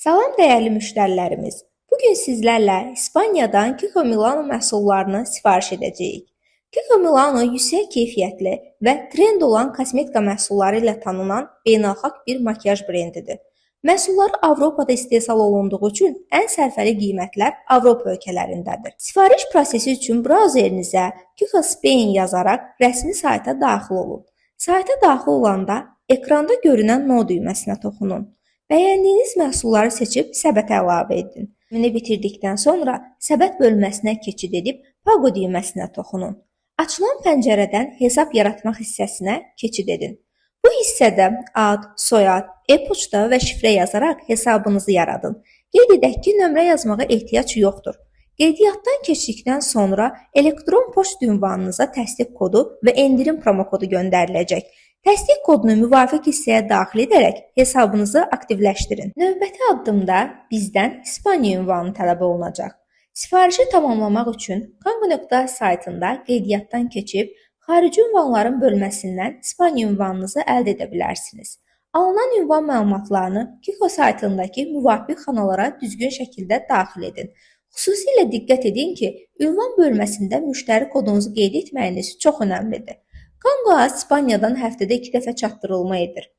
Salam dəyərli müştərilərimiz. Bu gün sizlərlə İspaniyadan Kiko Milano məhsullarını sifariş edəcəyik. Kiko Milano yüksək keyfiyyətli və trend olan kosmetika məhsulları ilə tanınan beynəlxalq bir makiyaj brendidir. Məhsulları Avropada istehsal olunduğu üçün ən sərfəli qiymətlər Avropa ölkələrindədir. Sifariş prosesi üçün brauzerinizə Kiko Spain yazaraq rəsmi sayta daxil olun. Sayta daxil olanda ekranda görünən No düyməsinə toxunun. Bəyəndiyiniz məhsulları seçib səbətə əlavə edin. İşləmini bitirdikdən sonra səbət bölməsinə keçid edib Pago düyməsinə toxunun. Açılan pəncərədən hesab yaratmaq hissəsinə keçid edin. Bu hissədə ad, soyad, e-poçta və şifrə yazaraq hesabınızı yaradın. Qeyd edək ki, nömrə yazmağa ehtiyac yoxdur. Qeydiyyatdan keçdikdən sonra elektron poçt ünvanınıza təsdiq kodu və endirim promokodu göndəriləcək. Təsdiq kodunu müvafiq hissəyə daxil edərək hesabınızı aktivləşdirin. Növbəti addımda bizdən İspaniya ünvanı tələb olunacaq. Sifarişi tamamlamaq üçün Kango.az saytında qeydiyyatdan keçib xarici ünvanların bölməsindən İspaniya ünvanınızı əldə edə bilərsiniz. Alınan ünvan məlumatlarını Kiko saytındakı müvafiq xanalara düzgün şəkildə daxil edin. Xüsusilə diqqət edin ki, ünvan bölməsində müştəri kodunuzu qeyd etməyiniz çox önəmlidir. Kango.az İspaniyadan həftədə 2 dəfə çatdırılma edir.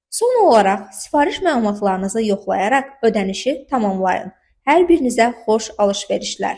Son olaraq sifariş məlumatlarınızı yoxlayaraq ödənişi tamamlayın. Hər birinizə xoş alış-verişlər.